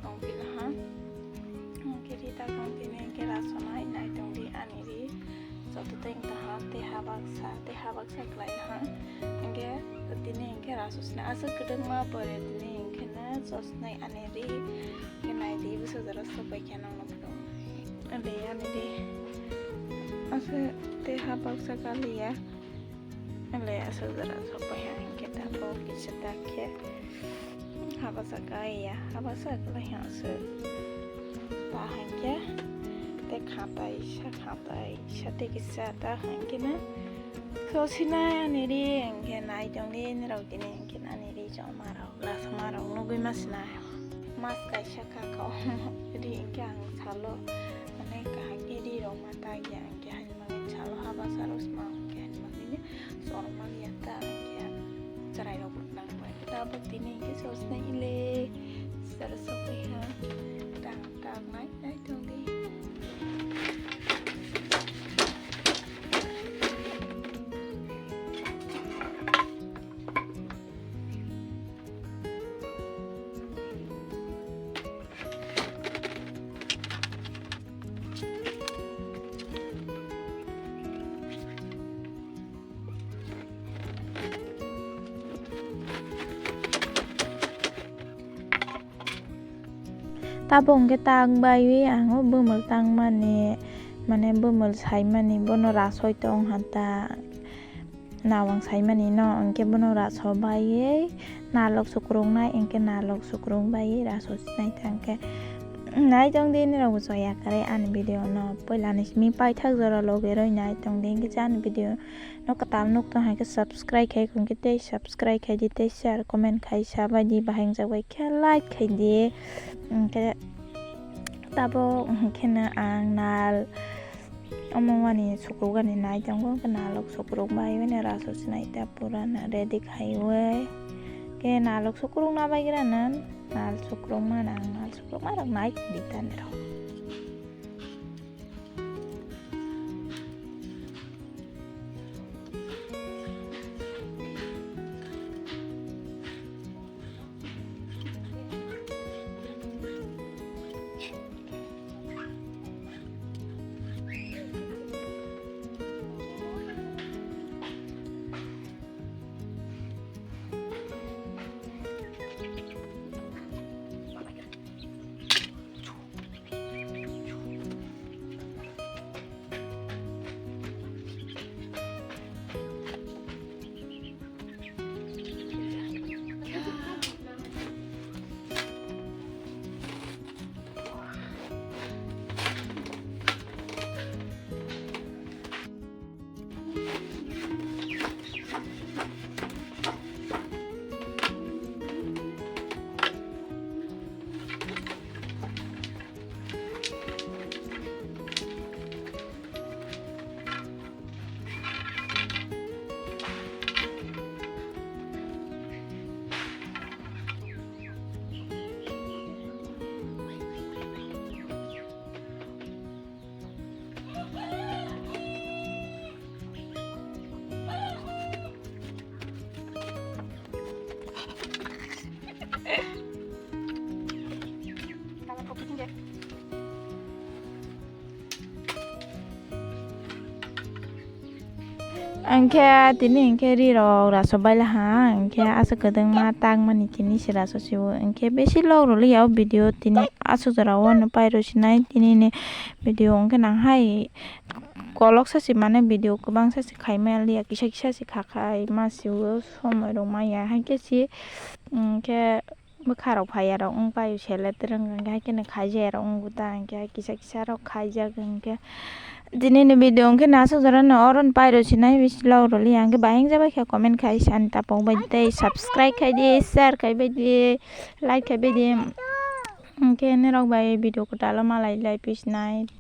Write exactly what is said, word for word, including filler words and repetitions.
Tongpila ha. Hwnkhe ri ta tong tini hwnkhe rasonai nai tongdi ani ri. Joto tei wngta ha tei ha baksa tei ha baksa kwlai ha. Hwnkhe tini hwnkhe rasosnai aswk kwdwkma pore tini hwnkhe na sosnai ani ri. Hwnkhe nai di bwsajaro sopai khe nang nukgo. Ande ani ri. Aswk tei ha baksa kaliya. Ele aswk jora sokpai ha hwnkhe tabuk kisa ta khe habasa kaiya, habasa kwlai ha aswk. Ta hwnkhe tei khatai sa, khatai sa tei kisa ta hwnkhe no sosinai ani ri hwnkhe nai tongdi nirok tini hwnkhe ani ri chongma rok, lasama rok nugui ma sinai. Mas kaisa kha kha ri hwnkhe ang salo, mane kaham khe ri rok ma ta ya. Hwnkhe hani bagwi salo habasa rok sma hwnkhe hani bagwino chorma ya ta hwnkhe chwrai rok bo nang bai. Tabuk tini hwnkhe sosna ile sara sokwi ha tang tang nai nai tongdi. Tabuk hwnkhe tak baiwi ang o bumul tangmani, mane bumul saimani bono rasoi tong ha ta. Nawang saimani no hwnkhe bono raso baiwi nalok sukrungnai, hwnkhe nalok sukrung baiwi raso sinai ta hwnkhe. Nai tongdi nirok bo chaya kwrwi ani video no puila ni simi paithak jora logi roi nai tongdi, hwnkhe ani video no kwtal nuk tong hai khe subscribe khai hwnkhe tei subscribe khai di tei share comment khai sa bai di, bahai wngjak bai khe like khai di. Hwnkhe tabuk hwnkhe no ang nal Omo wani sukrukgani nai tongo, hwnkhe nalok sukruk bai, bini raso sinai ta pura na ready khaiwi. Khe nalok sukrukna bai gra na, nal sukrukma na, nal sukrukma rok nai di ta nirok. Hwnkhe tini hwnkhe ri rok raso baila ha, hwnkhe aswk kwdwngma tangmani tini se raso siwo, hwnkhe besi log rwliya o video tini aswk jora o no pairo sinai tini ni video hwnkhe nang hai kolok sa se mane video kwbang sa se khaima liya, kisa kisa se kha khai ma siwo somoi rok maya, hwnkhe si hwnkhe. Bwkha rok phai ya rok wng pai select rwng hwnkhe hai kheno khaijak ya rok wng ta hwnkhe kisa kisa rok khaijak hwnkhe. Tini ni video hwnkhe no aswk jora no oro no pairo sinai bisi log rwliya hwnkhe bahai wngya bai khe comment khai sani tapok bai tei subscribe khai di, share khai bai di, like khai bai di. Hwnkhe norok bai video kwtal o malai lai pisinai.